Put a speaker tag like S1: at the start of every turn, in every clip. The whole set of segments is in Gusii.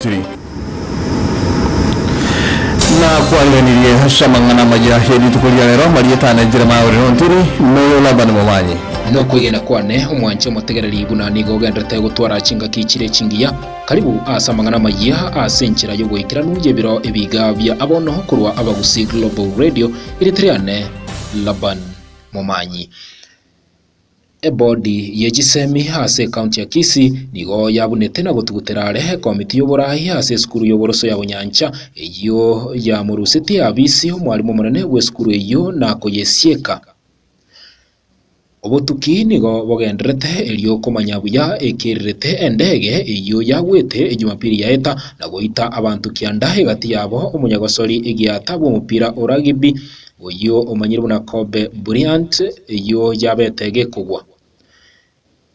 S1: Tiri. Nakwariganirie ase amang'ana amaya ye rituko ria rero, marieta ane Jeremiah Orino Ntiri, noyo Labani Momanyi.
S2: Nokwegena kwane, omwanche omotegereri, buna nigo ogenderete gotwara chingaki chire chingiya. Karibu ase amang'ana amayia ase enchera y'oboikeranu y'ebiro ebiga bia abono korwa Abagusii Global Radio, erieta riane Laban Momanyi. Ebodi ye chisemi ase ecounty ya Kisii nigo yabunete na gotugutera are ekomiti y'oborai ase esukuru y'oboroso ya Bonyancha eyio yamorusetie abisi omwalimu omonene bw'esukuru eyio na koyesieka. Obotuki nigo bogendererete erio komanya buya ekererete endege eyio yagwete ejumapili yaeta na goita abanto kianda egati yabo omonyagosori egiata bw'omopira o ragibi Oyio omanyire buna Kobe Bryant, eyio yabete gekogwa.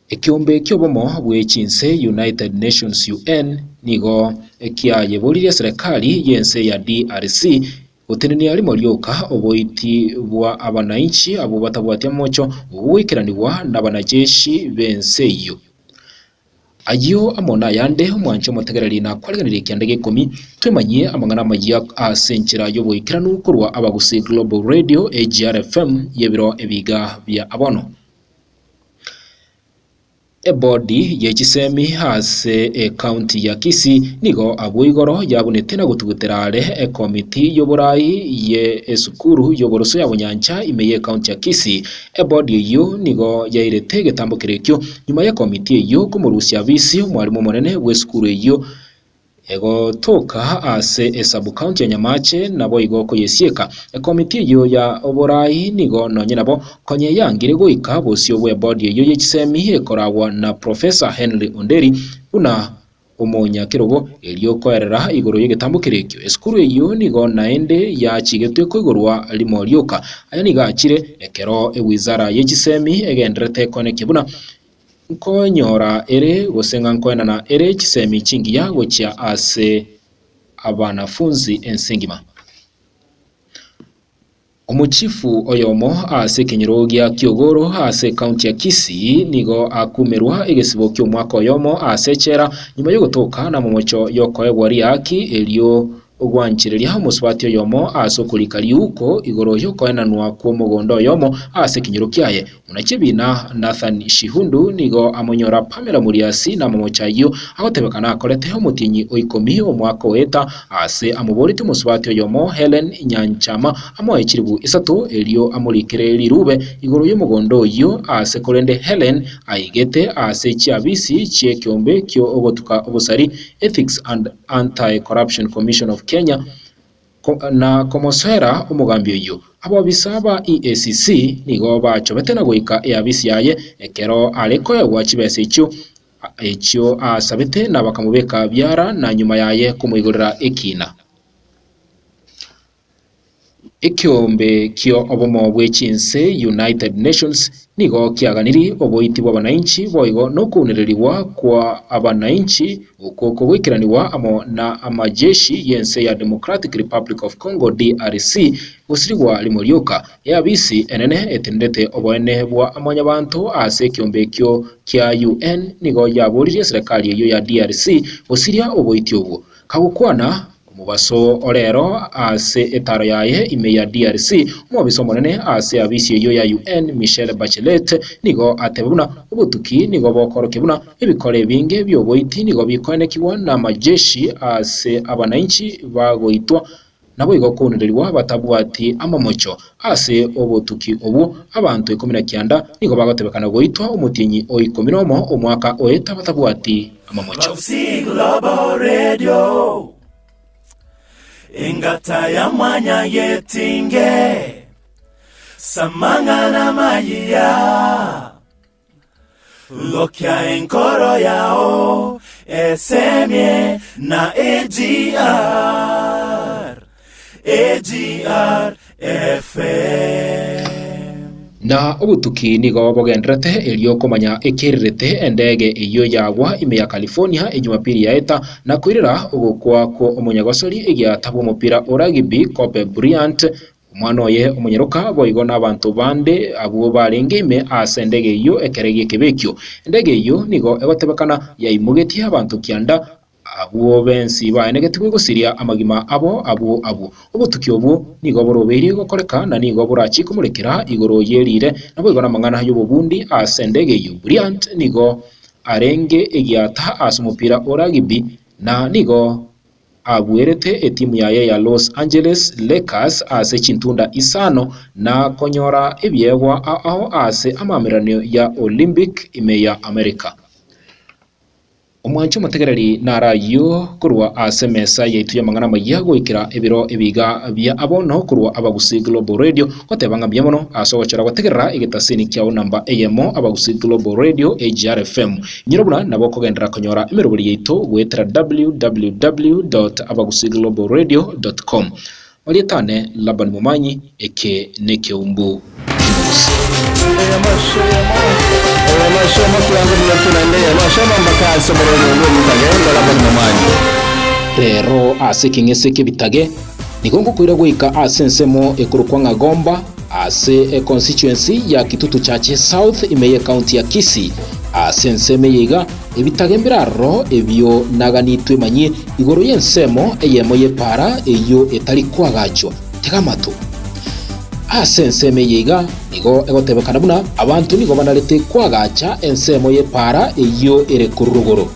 S2: Ekeombe ki'obomo bwe chinse, United Nations UN, nigo kiayeboririe eserekari y'ense ya DRC gotenenia rimo rioka oboiti bwa abanainchi abwo batabwati amocho ogoikeranigwa nabanajeshi b'ense eyio. Ayio amo nayande, omwanche omotegereri nakwareganirie ekianda gia ikomi, twemanyie amang'ana amayia ase enchera y'oboikeranu korwa Abagusii Global Radio, AGR FM, y'ebiro ebiga bia abono. Ebodi ye chisemi ase ecounty ya Kisii nigo abwo igoro yabunete na gotugutera are ekomiti y'oborai ye esukuru y'oboroso ya Bonyancha ime y'ecounty ya Kisii. Ebodi eyio nigo yairete egetambo keria ekio nyuma y'ekomiti eyio komorusia abisi omwalimu omonene bw'esukuru eyio egotoka ase esabu-county ya Nyamache naboigo koyesieka. Ekomiti eyio ya oborai nigo nonye nabo konya eyangire goika bosio bw'ebodi eyio ye chisemi ekoragwa na Professor Henry Onderi buna omonyakerogo, erio koerera igoro y'egetambo keria ekio. Esukuru eyio nigo naende yachigetwe koigorwa rimo rioka. Aya nigo achire ekero ewizara ye chisemi egendererete koenekia buna nkonyora ere gose ng'a nkoenana ere chisemi chingiya gochia ase abanafunzi ense engima. Omochifu oyomo ase ekenyoro gia Kiogoro ase ecounty ya Kisii nigo akumerwa egesibo ki'omwaka oyomo ase echela nyuma y'ogotoka namomocho y'okoegwa riaaki erio gwanchereria omosubati oyomo ase okorika riuko igoro y'okoenanwa kw'omogondo oyomo ase ekenyoro kiaye. Omonachebina Nathan Shihundu nigo amonyora Pamela Muriasi namamocho ayio agotebekana akorete omotienyi o ikomi omwaka oeta aase amoboretie omosubati oyomo Hellen Nyanchama amoe chilifu isato erio amorikere rirube igoro y'omogondo oyio aase korende Hellen aigete aase chiabisi chi'ekeombe ki'ogotuka obosari Ethics and Anti-Corruption Commission of Kenya Na komosoera omogambi oyio. Abobisa ba EACC nigo bachobete na goika eabisi yaye ekero are koegwa chibesa echio echio asabete na bakamobeka biara na nyuma yaye komoigorera ekiina. Ekeombe kio obomo bwe chinse, United Nations, nigo kiaganirie oboiti bw'abanainchi boigo nokounererigwa kwa abanainchi Okwo kogoikeranigwa amo na amajeshi y'ense ya Democratic Republic of Congo, DRC, gosirigwa rimo rioka. Eabisi enene etenenete oboene bwa mwanyabanto ase ekeombe ekio kia UN nigo yaboririe eserekari eyio ya DRC gosiria oboiti obwo. Kagokwana Omobaso o rero ase etaaro yaye ime ya DRC, omobisa omonene ase abisi eyio ya UN Michelle Bachelet nigo ateba buna obotuki nigo bokorokia buna ebikore ebinge bi'oboiti nigo bikoenekigwa namajeshi ase abanainchi bagoitwa naboigo kounererigwa batabwati amamocho. Ase obotuki obwo abanto ikomi na kianda nigo bagotebekana goitwa omotienyi o ikomi nomo omwaka oeta batabwati amamocho.
S3: Gusii Global Radio Engata ya mwanya getinge Samang'ana mayiya Gokia enkoro yao Esemie na AGR AGR FM.
S2: Na obotuki nigo bogendererete erio komanya ekererete endege eyio yagwa ime ya California ejumapili yaeta na koirera ogokwa kwo omonyagosori egiata bw'omopira o rugby Kobe Bryant, omwana oye omonyaroka boigo nabanto bande abwo barenge ime ase endege eyio ekero gi'ekebe ekio. Endege eyio nigo egotebekana yaimogetie abanto kianda. Abwo bensi baenegetigwe gosiria amagima abo abwo abwo. Obotuki obwo nigo borobeirie gokoreka na nigo borachie komorekera igoro ye riire, naboigo namang'ana y'obobundi ase endege eyio. Bryant nigo arenge egiata ase omopira o ragibi na nigo abuerete etimu yaye ya Los Angeles Lakers ase chintunda isano na konyora ebiegwa ao ao ase amaamereranio ya Olympic ime ya America. Omwanche omotegereri naro ayio korwa ase emesa yaito y'amang'ana amayia goikera ebiro ebiga bia abono korwa Abagusii Global Radio, goteba ng'a mbuya mono ase ogochora gotegerera egetaseni kiao namba eyemo Abagusii Global Radio AGR FM. Inyora buna nabo okogenderera konyora emeroberi yaito goetera www dot abagusiiglobalradio dot com. Marieta ane Laban Momanyi, eke nekeumbu ki'omogusii. Rero ase ekeng'ese ki'ebitage, nigo ngokoira goika ase ensemo ekorokwa ng'a Gomba, ase econstituency ya Kitutu Chache South ime y'ecounty ya Kisii. Ase ensemo eye iga, ebitage mbire aroro ebio naganitwe manyie igoro y'ensemo eyemo y'epaara eyio etari koagachwa. Tega amato. Ase ensemo eye iga nigo egotebekana buna abanto nigo banarete koagacha ensemo y'epaara eyio ere korwa rogoro.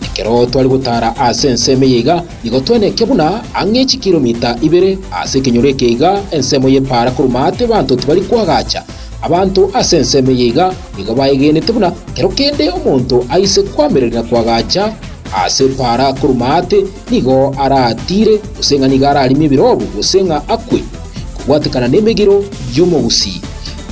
S2: Ekero tware gotara ase ensemo eye iga, nigo tweneke buna ang'e chikiromita ibere ase ekenyoro eke iga ensemo y'epaara korwa maate banto tibari koagacha. Abanto ase ensemo eye iga nigo baegenete buna kero kende omonto aise koamererania na koagacha ase epaara korwa maate nigo aratiire, gose ng'a nigo ararimie ebirobu, gose ng'a akwe, kobwatekana nemegiro y'omogusii.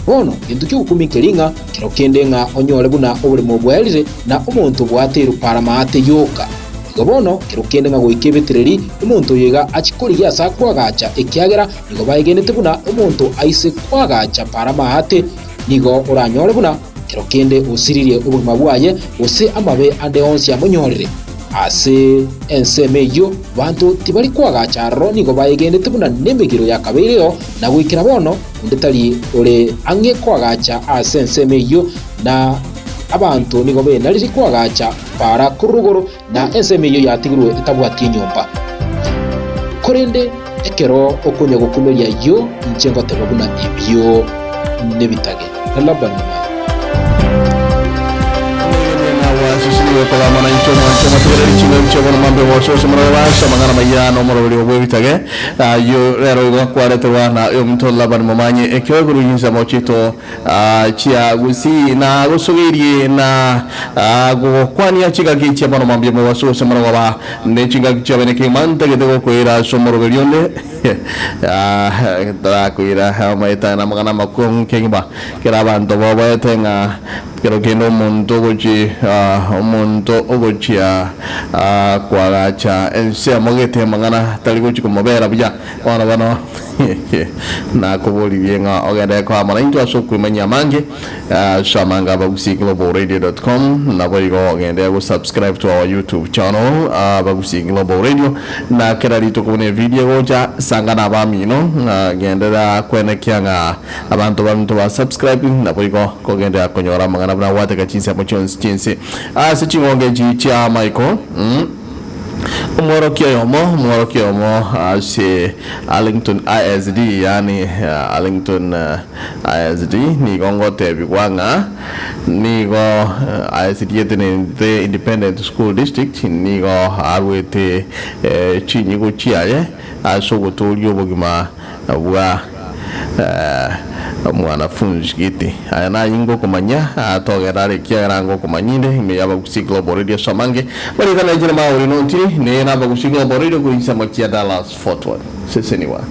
S2: Bono gento ki'ogokumia nkeri ng'a kero kende ng'a onyore buna oboremo bwaerire na omonto bwateirwe para maate yoka. Igo bono kero kende ng'a goika ebetereri omonto oyo iga achie korigia ase akoagacha, ekiagera nigo baegenete buna omonto aise koagacha para maate, nigo oranyore buna kero kende osiririe obogima bwaye, gose amabe ande onsi amonyorire. Ase ensemo eyio banto tibari koagacha aroro nigo baegenete buna nemegiro yakabeireo, na goikera bono onde tari ore ang'e koagacha ase ensemo eyio, na abanto nigo benariri koagacha para korwa rogoro, na ensemo eyio yatigirwe etabwati enyomba. Korende ekero okonya gokumeria ayio, inche ngoteba buna ebio nebitage. Na Labani naye.
S1: Gwaseseniwe korama naintwe omwanche omotegereri chingaki chi'obono mambe gose ase omorero base amang'ana maya na omoroberi bw'ebitage ayio rero igo kwareterwa na omonto Labani momanye ekio igoro y'ensemo chiaito chia gusii na gosogeirie na gokwania chingaki chia bono mambia mobaso gose morogoba ne chingaki chia bene kegima ntagete gokoira ase omoroberi onde tarakoira amaete na amang'ana amakong'u kegima kera abanto boboete ng'a kero kende omonto ogochi omonto ogochia koagacha ensemo gete amang'ana tari gochi komobera buya bono bono Nakoboririe ng'a ogende koama naintwe ase okwemanyia amange ase amange abagusiiglobalradio.com naboigo ogende go subscribe to our YouTube channel Abagusii Global Radio na kera rituko buna evideo egocha sanga na abamino genderera kwenekia ng'a abanto baminto ba subscribe naboigo kogenderera konyora amang'ana buna gwateka chinsemo chionsi chiense ase ching'ongo echi chia Michael. Omworokia oyomo, omworokia oyomo ase Arlington ISD, yaani Arlington ISD, nigo ngotebigwa ng'a nigo ISD etenenete Independent School District, nigo arwete chinyigo chiaye ase ogotooria obogima bwa Omwanafunzi gete. Aya naye ngokomanyia, togenda are ekiagera ngokomanyia inde ime y'Abagusii Global Radio ase amange. Marieta na inche Mauri Nontiri, neye n'Abagusii Global Radio goinsa mochia Dallas Fort Worth. Seseniwa.